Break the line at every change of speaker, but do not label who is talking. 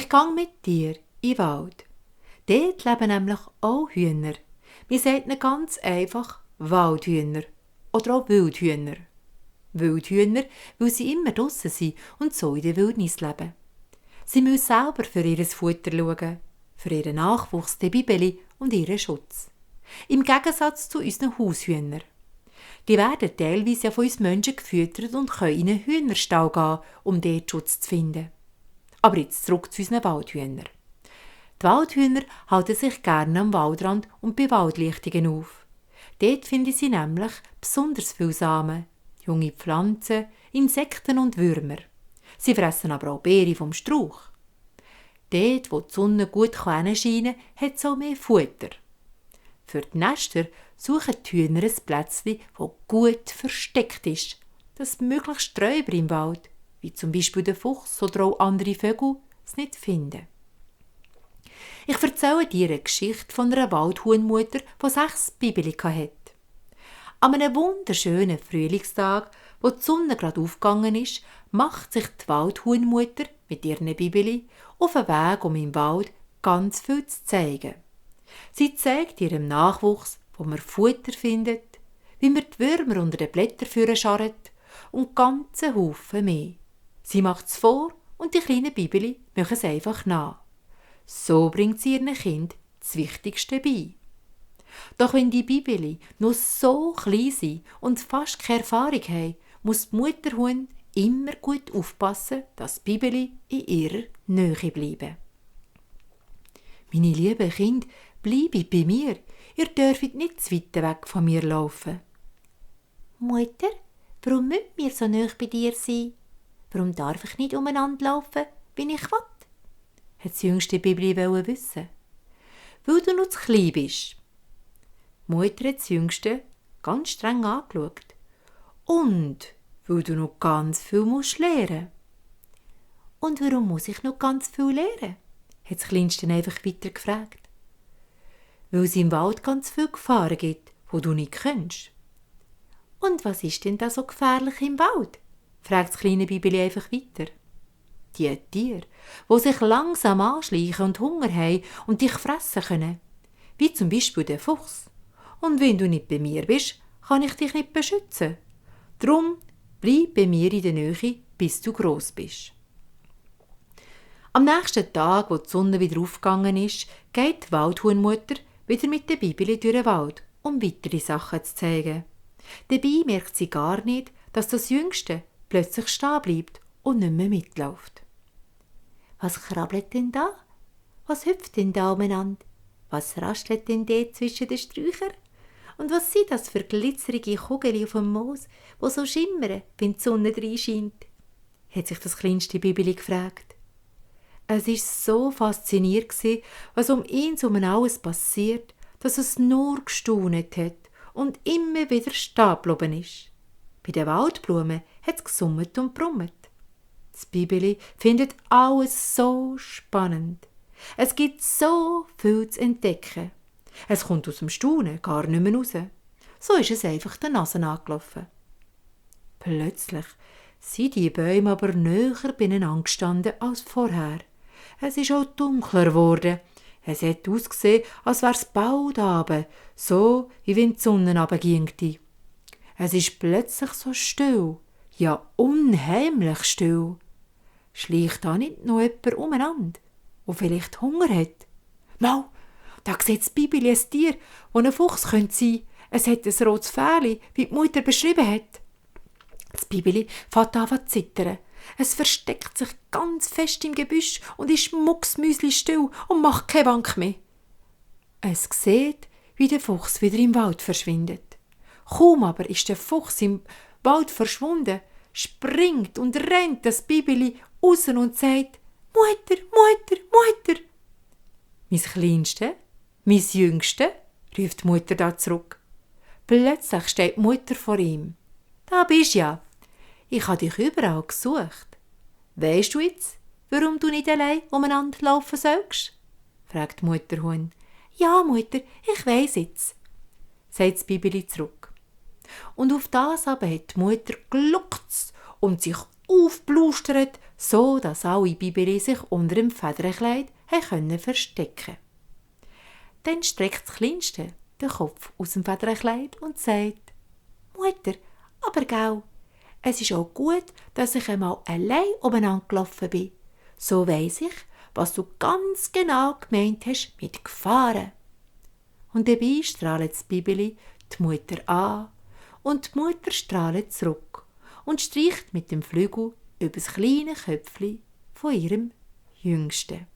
Ich gang mit dir in den Wald. Dort leben nämlich auch Hühner. Wir sagen ihnen ganz einfach Waldhühner oder auch Wildhühner. Wildhühner, weil sie immer draussen sind und so in der Wildnis leben. Sie müssen selber für ihr Futter schauen, für ihren Nachwuchs, die Bibeli und ihren Schutz. Im Gegensatz zu unseren Haushühnern. Die werden teilweise ja von uns Menschen gefüttert und können in einen Hühnerstall gehen, um dort Schutz zu finden. Aber jetzt zurück zu unseren Waldhühnern. Die Waldhühner halten sich gerne am Waldrand und bei Waldlichtungen auf. Dort finden sie nämlich besonders viel Samen, junge Pflanzen, Insekten und Würmer. Sie fressen aber auch Beeren vom Strauch. Dort, wo die Sonne gut hinscheinen kann, hat es auch mehr Futter. Für die Nester suchen die Hühner ein Plätzchen, das gut versteckt ist, dass möglichst Räuber im Wald, wie zum Beispiel der Fuchs oder auch andere Vögel, es nicht finden. Ich erzähle dir eine Geschichte von einer Waldhuhnmutter, die 6 Bibeli hatte. An einem wunderschönen Frühlingstag, wo die Sonne gerade aufgegangen ist, macht sich die Waldhuhnmutter mit ihren Bibeli auf den Weg, um im Wald ganz viel zu zeigen. Sie zeigt ihrem Nachwuchs, wo man Futter findet, wie man die Würmer unter den Blättern scharret und ganze Haufen mehr. Sie macht es vor und die kleinen Bibeli machen es einfach nach. So bringt sie ihren Kind das Wichtigste bei. Doch wenn die Bibeli noch so klein sind und fast keine Erfahrung haben, muss die Mutterhuhn immer gut aufpassen, dass die Bibeli in ihrer Nähe bleiben. Meine lieben Kinder, bleibt bei mir. Ihr dürft nicht zu weit weg von mir laufen. Mutter, warum müssen wir so nahe bei dir sein? Warum darf ich nicht umeinander laufen, wie ich will? Hat das jüngste Bibeli wissen. Weil du noch zu klein bist. Die Mutter hat das Jüngste ganz streng angeschaut. Und weil du noch ganz viel lernen musst. Und warum muss ich noch ganz viel lernen? Hat das Kleinste einfach weiter gefragt. Weil es im Wald ganz viele Gefahren gibt, die du nicht kennst. Und was ist denn da so gefährlich im Wald? Fragt das kleine Bibeli einfach weiter. Die Tiere, die sich langsam anschleichen und Hunger haben und dich fressen können. Wie zum Beispiel der Fuchs. Und wenn du nicht bei mir bist, kann ich dich nicht beschützen. Drum bleib bei mir in der Nähe, bis du gross bist. Am nächsten Tag, wo die Sonne wieder aufgegangen ist, geht die Waldhuhnmutter wieder mit der Bibeli durch den Wald, um weitere Sachen zu zeigen. Dabei merkt sie gar nicht, dass das Jüngste plötzlich stehen bleibt und nicht mehr mitläuft. Was krabbelt denn da? Was hüpft denn da umeinander? Was raschelt denn dort zwischen den Sträuchern? Und was sind das für glitzerige Kugeln auf dem Moos, die so schimmern, wenn die Sonne reinscheint? Hat sich das kleinste Bibeli gefragt. Es war so fasziniert, was um ihn um alles passiert, dass es nur gestaunet hat und immer wieder stehen geblieben ist. Bei den Waldblumen hat es gesummt und brummet. Das Bibeli findet alles so spannend. Es gibt so viel zu entdecken. Es kommt aus dem Staunen gar nicht mehr raus. So ist es einfach der Nase angelaufen. Plötzlich sind die Bäume aber näher beieinander gestanden als vorher. Es ist auch dunkler geworden. Es hat ausgesehen, als wär's bald Abend, so wie wenn die Sonne runterginge. Es ist plötzlich so still, ja unheimlich still. Schleicht da nicht noch jemand umeinander, der vielleicht Hunger hat? Mau, da sieht das Bibeli ein Tier, das ein Fuchs sein könnte. Es hat ein rotes Fähli, wie die Mutter beschrieben hat. Das Bibeli fängt an zu zittern. Es versteckt sich ganz fest im Gebüsch und ist mucksmüsli-still und macht keine Wank mehr. Es sieht, wie der Fuchs wieder im Wald verschwindet. Kaum aber ist der Fuchs im Wald verschwunden, springt und rennt das Bibeli raus und sagt: «Mutter, Mutter, Mutter!» «Mein Kleinste, mein Jüngste», ruft die Mutter da zurück. Plötzlich steht die Mutter vor ihm. «Da bist du ja. Ich habe dich überall gesucht. Weisst du jetzt, warum du nicht allein umeinander laufen sollst?» fragt die Mutterhuhn. «Ja, Mutter, ich weiss jetzt», sagt das Bibeli zurück. Und auf das aber hat die Mutter geluckt und sich aufblustert, so dass alle Bibeli sich unter dem Federnkleid verstecken. Dann streckt das Kleinste den Kopf aus dem Federnkleid und sagt: «Mutter, aber gell, es ist auch gut, dass ich einmal allein umeinander gelaufen bin. So weiss ich, was du ganz genau gemeint hast mit Gefahren.» Und dabei strahlt das Bibeli die Mutter an und die Mutter strahlt zurück und streicht mit dem Flügel über das kleine Köpfchen von ihrem Jüngsten.